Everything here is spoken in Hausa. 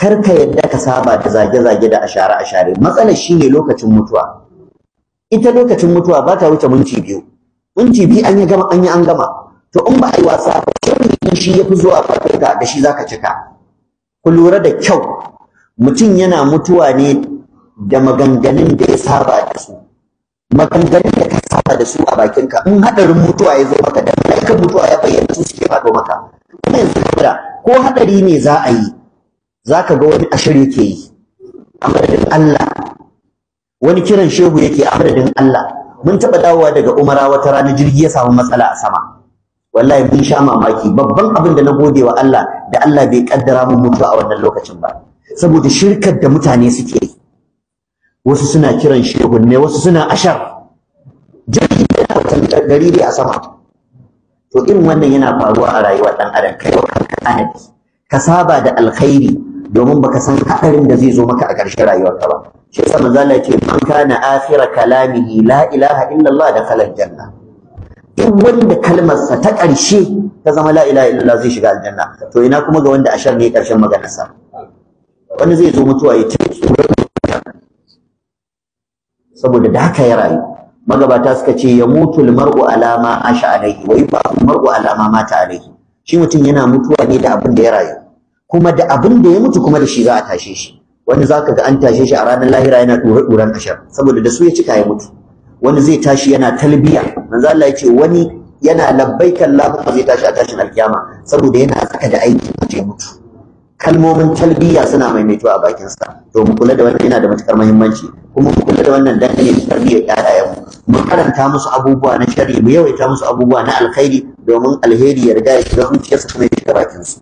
Kar ka yadda ka saba da zage-zage da ashare-ashare. Matsalar shine lokacin mutuwa. Ita lokacin mutuwa ba ta wuce minti 2. Minti 2 an yi gama, an yi an gama. To in ba a yi wasa ba, sharri shi ya fi zuwa farka da shi zaka cika. Ku lura da kyau, mutum yana mutuwa ne da maganganun da ya saba da su. Maganganun da ka saba da su a bakinka, in haɗarin mutuwa ya zo maka da mala'ikan mutuwa ya bayyana, su suke faɗo maka. Kuma yanzu ko haɗari ne za a yi, za ka ga wani ashir yake yi a madadin Allah, wani kiran shehu yake a madadin Allah. Mun taɓa dawowa daga Umara wata rana, jirgi ya samu matsala a sama. Wallahi mun sha mamaki. Babban abin da na gode wa Allah da Allah bai kaddara mun mutuwa a wannan lokacin ba, saboda shirkar da mutane suke yi. Wasu suna kiran shehun ne, wasu suna ashar. Jirgi yana wata gari a sama. To irin wannan yana faruwa a rayuwar ɗan adam. Kai wa kanka tanadi, ka saba da alkhairi, domin baka san hadarin da zai zo maka a ƙarshen rayuwarka ba. Shi yasa manzo Allah ce man kana akhira kalamihi la ilaha illa Allah dakhala aljanna. Duk wanda kalmarsa ta ƙarshe ta zama la ilaha illallah zai shiga aljanna. To ina kuma ga wanda ashar ne ƙarshen maganarsa? Wani zai zo mutuwa ya ce saboda da haka ya rayu. Magabata suka ce ya mutu almar'u ala ma asha alaihi wa yub'athu almar'u ala ma mata alaihi. Shi mutum yana mutuwa ne da abin da ya rayu, kuma da abin da ya mutu kuma da shi za a tashe shi. Wani zaka ga an tashe shi a ranar lahira yana ɗure-ɗuren ashar, saboda da su ya cika ya mutu. Wani zai tashi yana talbiya. Manzo Allah ya ce wani yana labbaika Allahumma zai tashi a tashin alkiyama, saboda yana tsaka da aiki ya mutu. Kalmomin talbiya suna maimaituwa a bakin sa. To mu kula da wannan, yana da matukar muhimmanci. Kuma mu kula da wannan dangane da tarbiyyar ƴaƴayenmu. Mu karanta musu abubuwa na sharri, mu yawaita musu abubuwa na alkhairi, domin alheri ya riga ya shiga zuciyarsu kuma ya shiga bakin su.